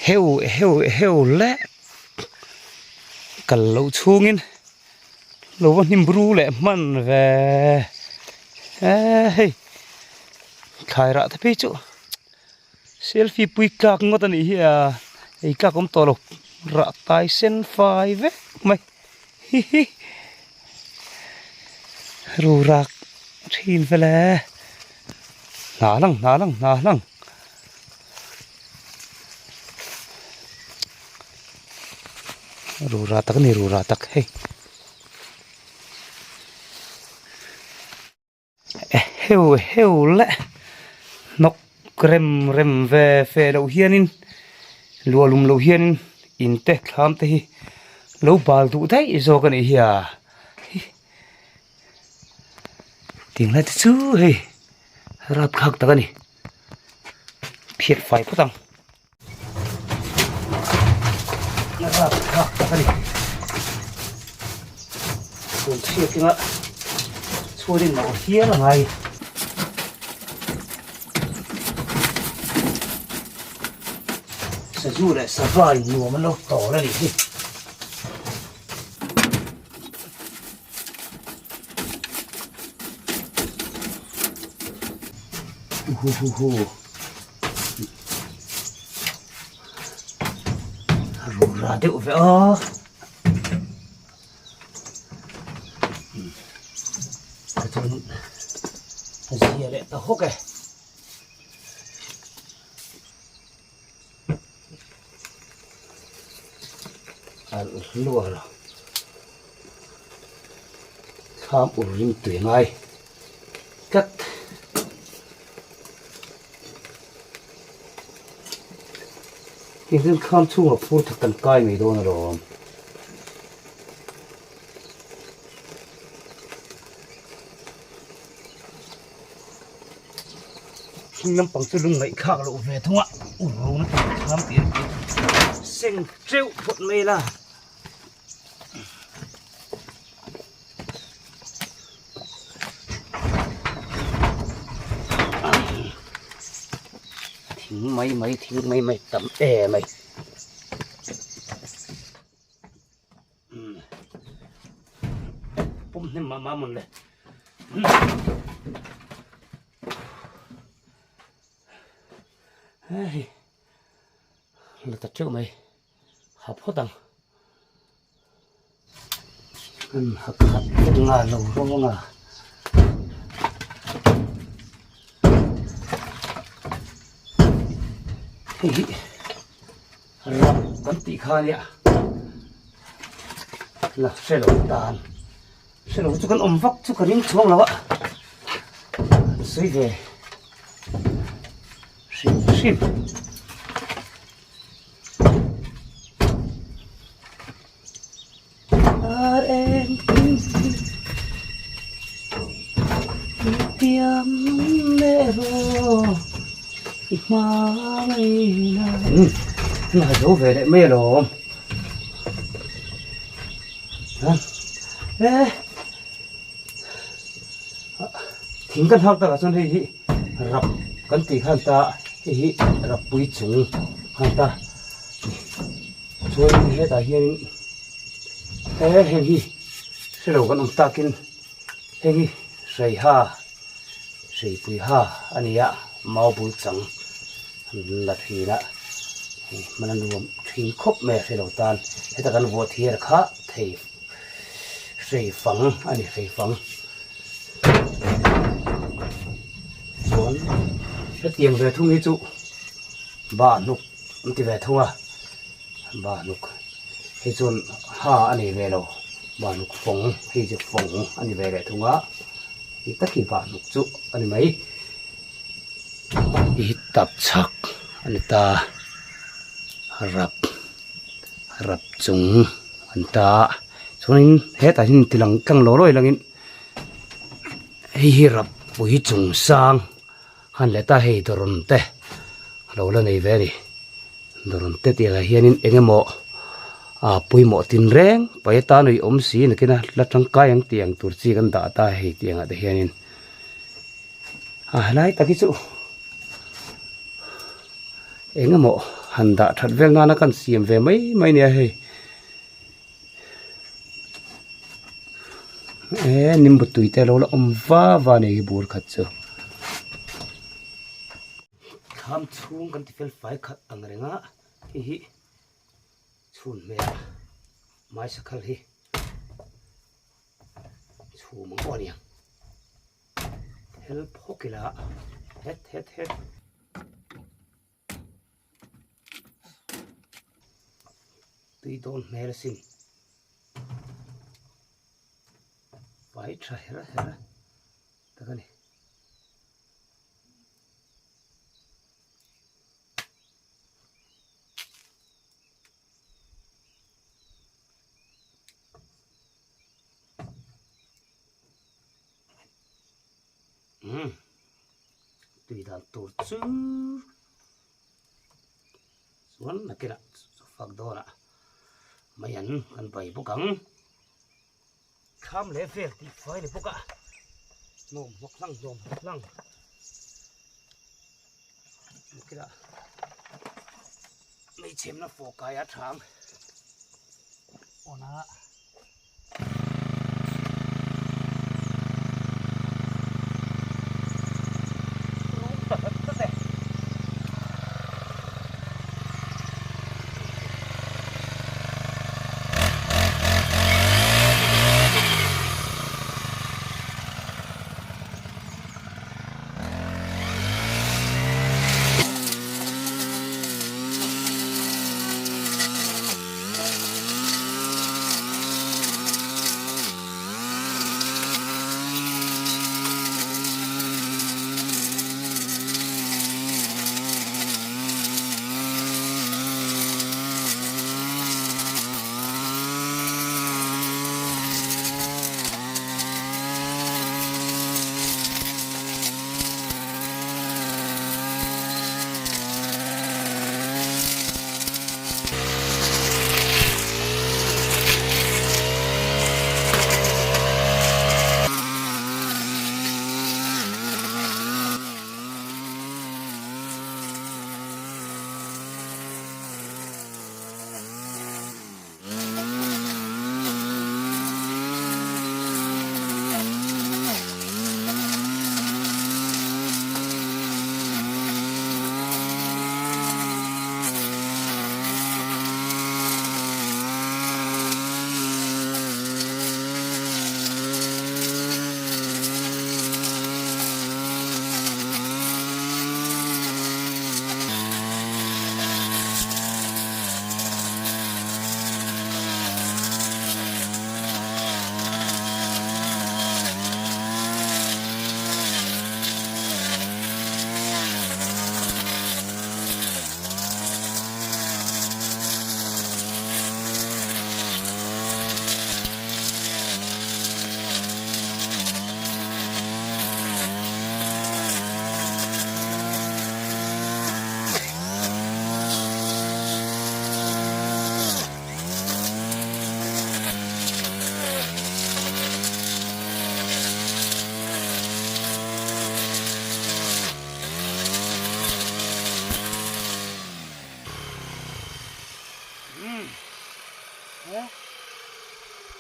Eheu eheu eheu le kal loh chhungin lo va hnim bru leh hman ve e hei thlai rah te phei chu selfie pui tlak ngawt a nih hi a ei tlak awm tawh lo rah tai sen fai vek mai hihi rurak thin vel e hna lang hna lang hna lang. Rura tak a ni rura tak hei eheu eheu le hnawk rem rem ve fe loh hianin luah lum loh hianin in te thlam te hi lo bal duh daih zawk a nih hi a tinglai te chu hei rapthlak tak a ni. Phiat fai phawt ang. Rap thlak tak a ni. Tun chhiat inga chhuanin mawh hial a ngai. Sazu leh sava in nuam an lo tawl a nih hi. Hu hu hu Rura deuh ve aw Chuan a zia leh ta hawk e. Luar thlam ur ring tui ngai tlat. Heng hian thlam chhungah phur thak kan kai mai dawn alawm. Hring lampang chu lung ngaihthlak loh ve thung a, u rona tur thlam tih a seng teuh phawt mai la. Thing mai mai thing mai mai tam em ai. Pum hnem mah mah mawn le. Hei la ta teuh mai ha phawt ang an ha khat vek nga lo rawng a. Hei hi rap kan tih kha nia la hre lo tan. Hre lo chu kan awm vak chu ka ring chhuang lo a, an sawi ve hrim hrim. Ar eng tiam leh rawh i hma ngaina. Hei a zo ve leh mai alawm. E thing kan hak takah chuan hei hi rap kan tih khan ta hei hi rap pui chung khan ta chuan hetah hianin he heng hi hrelo kan awm takin heng hi hreiha hreipui ha a ni a mau bul chang an la thin a hei hman a nuam thin khawp mai a hrelo tan heta kan vuah thiar kha thei hrei fang a ni hrei fang chuan hetiang ve thung hi chu bah hnuk an ti ve thung a bah hnuk hei chuan ha a nei ve lo bah hnuk fawng hei chu fawng a ni ve leh thung a hei tak hi bah hnuk chu a ni mai. Hi tap chhak a ni ta rap rap chung an ta a chuanin hetah hian ti lang tlang law law ilangin hei hi rap pui chung sang han leh ta hei dawrawn te a lo la nei ve a ni dawrawn te tih ah hianin eng emaw ah pawimawh tinreng paih atan a ih awm si nakin a la tangkai ang tih ang tur chi kan dah ta hei tih angah te hianin. A helai tak hi chu Eng emaw han dah that vel nana kan siam ve mai mai nia hei. E nimbu tui te lo la awm va va nei hi bur khat chu. Thlam chhung kan ti fel fai khat ang reng a hei hi chhun hmel mai sakhal hi chhum ang aw aniang. Hel phawk ila het het het. Tui dawn hmel asin. Vai tha her her tak a ni. Umm tui dan tur chu chuan nakinah fak dawnah mai an kan bai bawk ang thlam leh vel tih fai ni bawk a hnawm hnawk hlang hnawm hnawk hlang nakinah hmeichhemna fawh kai a tha ang awn a.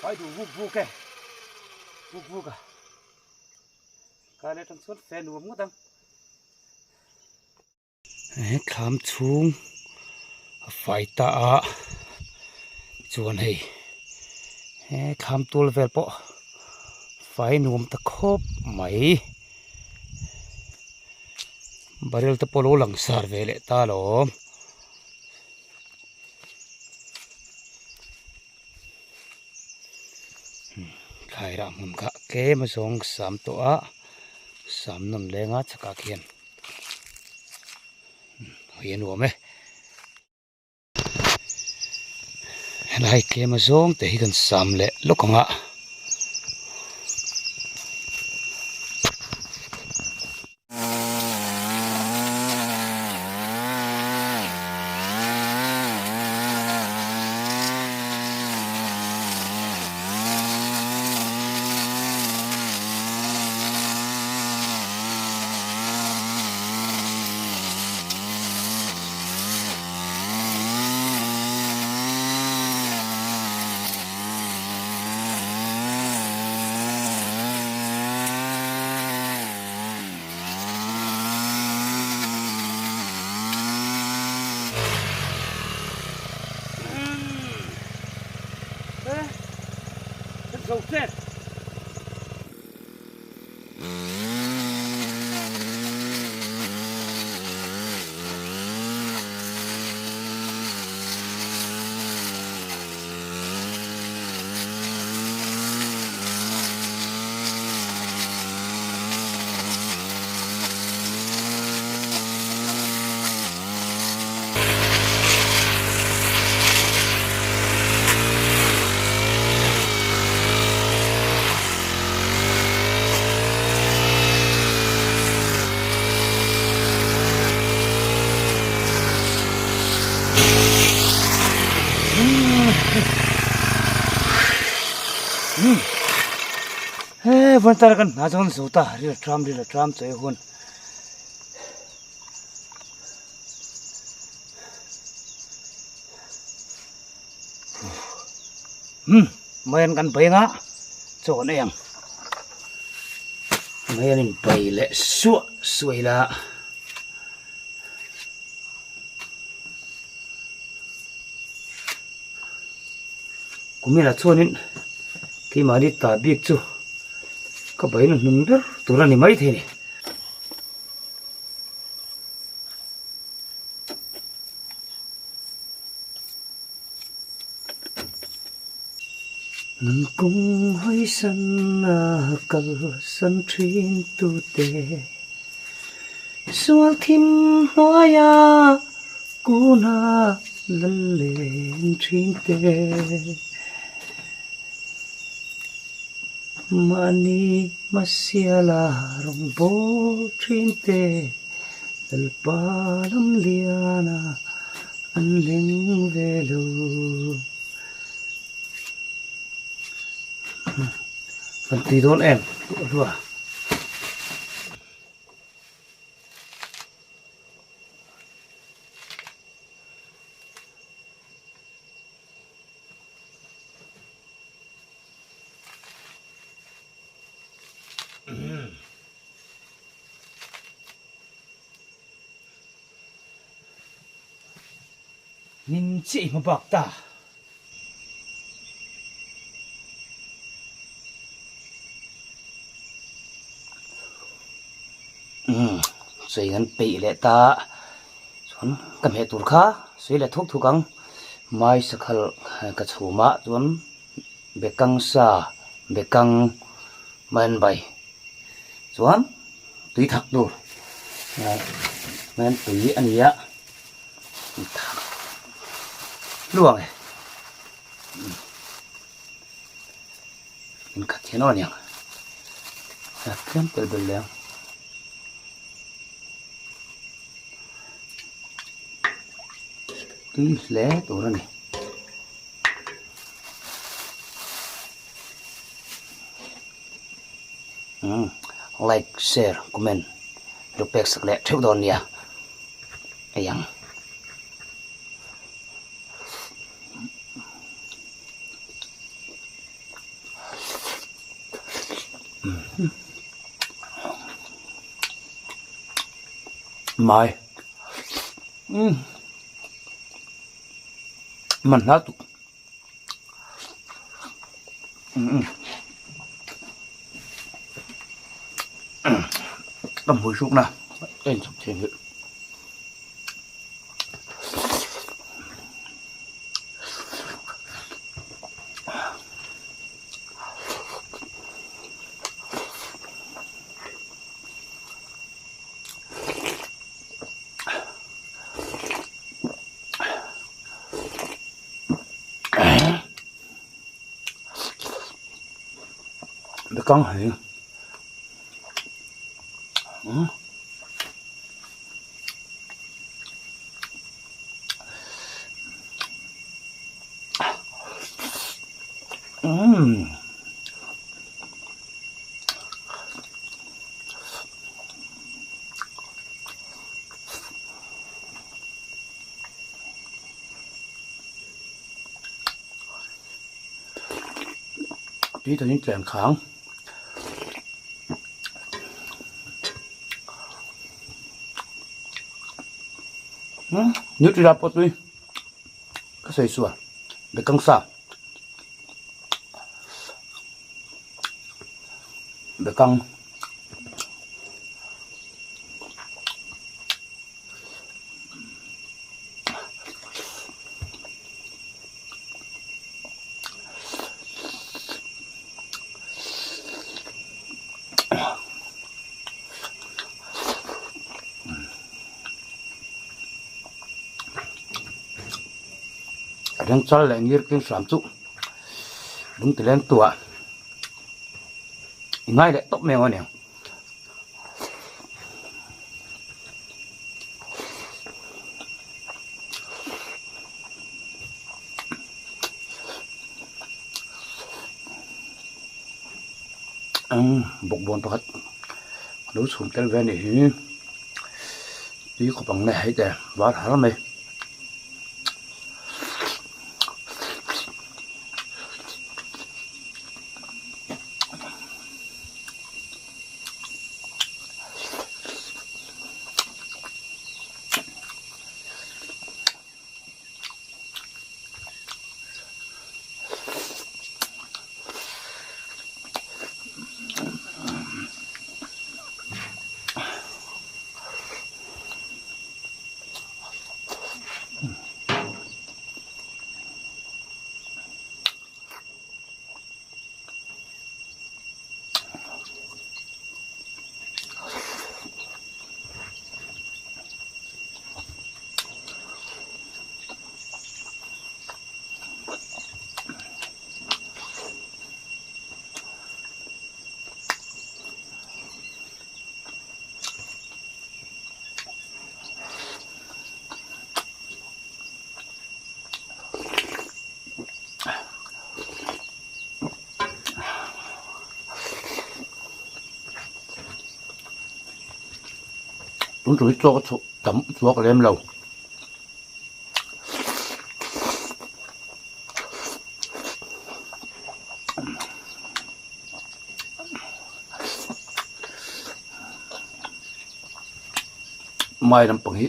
Vai duh vuk vuk e vuk vuk a ka leh tang chuan fe nuam ngawt ang. He thlam chhung a fai ta a chuan hei he thlam tual vel pawh fai nuam ta khawp mai barrel te pawh a lo lang sar ve leh ta alawm. Thlai rah hmun kha tlem a zawng sam tawh a sam nawn leng a chhakah khian hawi a nuam e helai tlem a zawng te hi kan sam leh lawk ang a. zo tep. He vawn tara kan hna chuan zo ta ril a tram ril a tram chawi hun. Umm mai an kan bai anga chaw an ei ang mai an in bai leh suah suah ila. Kuminah chuanin keimahni ta bik chu ka baina hnung ber tur a ni maithei a ni. Nun kawng hawi san a kal san thin tute sual thim hnuaia kuna lal leng thin te mahni hmasiala rawngbâwl thin te Lalpa lam liana an leng ve lo. Kan tui dawn em hlua. Min chiah i hma bak ta. Umm sawi kan peih leh ta chuan ka hmeh tur kha sawi leh thuk thuk ang mai sakhal ka chhum ah chuan bekang sa bekang man bai chuan tui thak tur man tui a ni a thak hluang e in khat hian aw aniang tlem tel bel leh ang. Tui hle tur a ni. Umm like share comment ru pek sak leh theuh dawn nia ei ang. Mai umm man hla tuk. Ka hmui hruk na ka inchhawp thei ang hi. Bekang hei. Um. Um. Tui takin tleng khang. Nutri la pawh tui ka sawi sual bekang sa. Bekang. Rengchal leh ngir keng hram chu lung ti leng tuah i ngai leh tawp mai ang aniang. Bawkbawn pakhat a lo chhum tel ve a nih hi tui khawp ang le hei te var har mai. Tun ṭum hi chaw ka chhuah tam chhuak lem lo. Mai lampang hi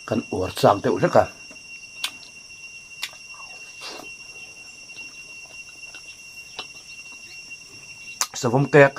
kan uar chak deuh hlek a. Savawm kek.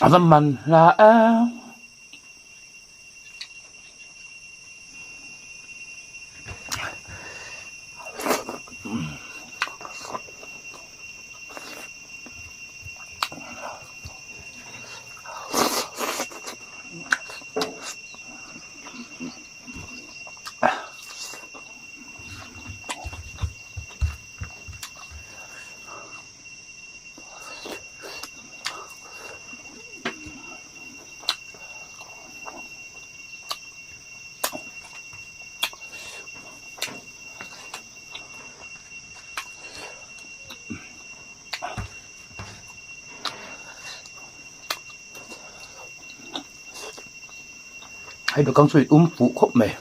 A va man hla em. Hei bekang chu in um fuh khawp mai.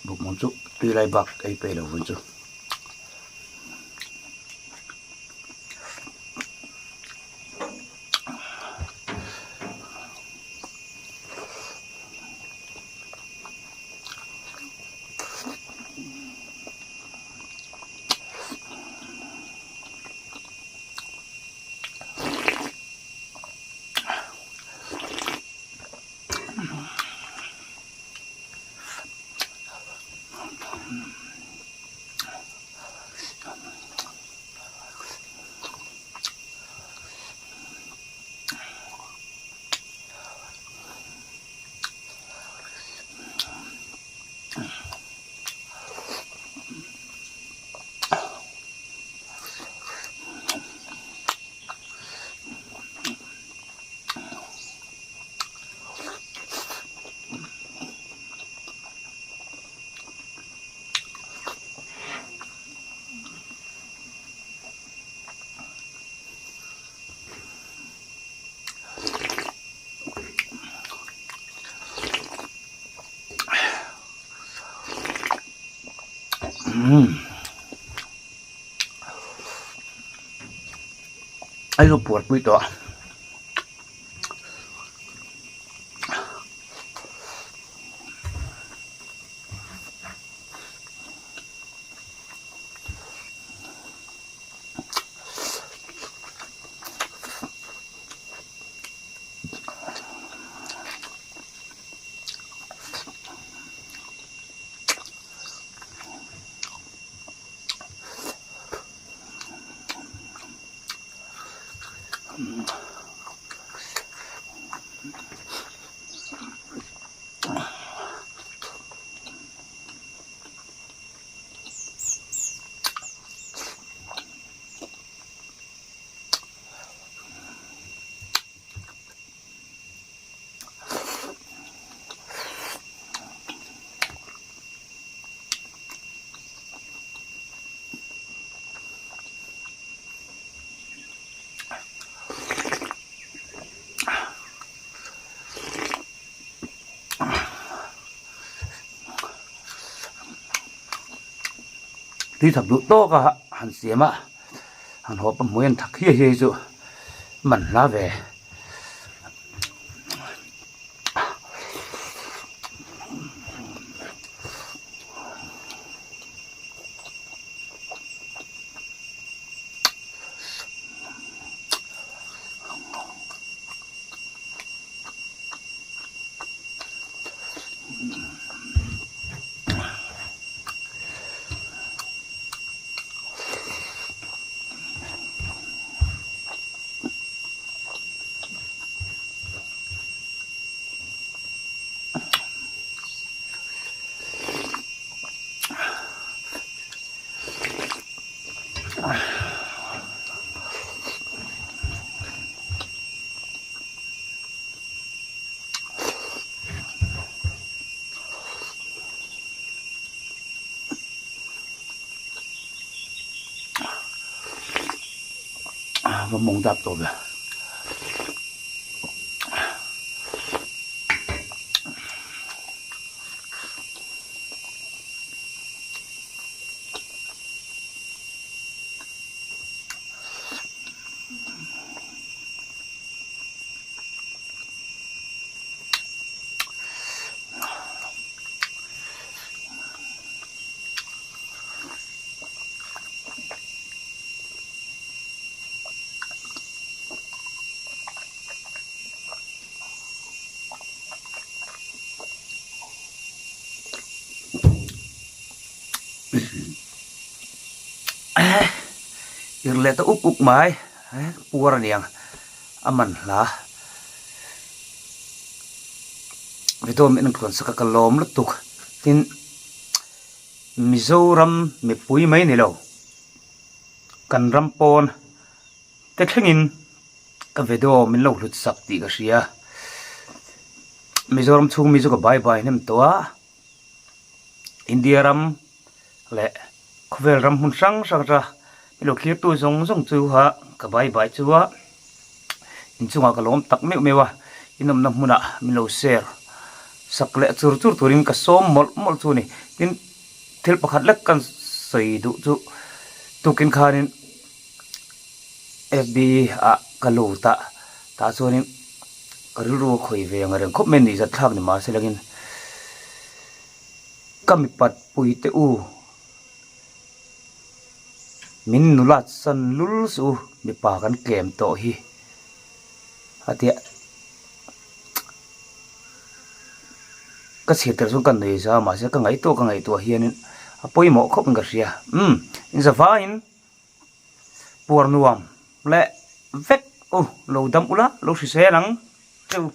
Bawkbawn chu tui lai bak ei peih lo vun chu. Ai lo puar pui tawh a. Tui thak duh tawk a han siam a han hawp a hmui an thak hiai hiai chu man hla ve. Va mawng dap tawh ve. Ir leh ta uk uk mai puar a niang a man hla video min en tluan sak a ka lawm lutuk tin Mizoram mipui mai ni lo kan ram pawn te thlengin ka video min lo hlut sak tih ka hria Mizoram chhung mi chu ka bye bye hnem tawh a India ram leh khawvel ram hmun hrang hrang atanga mi lo thlir tu zawng zawng chu ha ka bye bye chu a inchungah ka lawm tak meuh meuh a inawmna hmunah min lo share sak leh chur chur turin ka sawm mawlh mawlh chu a ni tin thil pakhat lek kan sawi duh chu tukin khanin fb ah ka lut a tah chuanin ka rilru a khawi ve ang reng khawp mai a ni zat thlak ni mahse langin Ka mipat pui te u, min nulat san lul suh u, mipa kan tlem tawh hi a tia. Ka chhiar tel chuan ka nui za mahse ka ngaihtuah ka ngaihtuah hianin a pawimawh khawp in ka hria. Umm inzavaiin puar nuam leh vek u, lo dam ula, lo hrisel ang che u.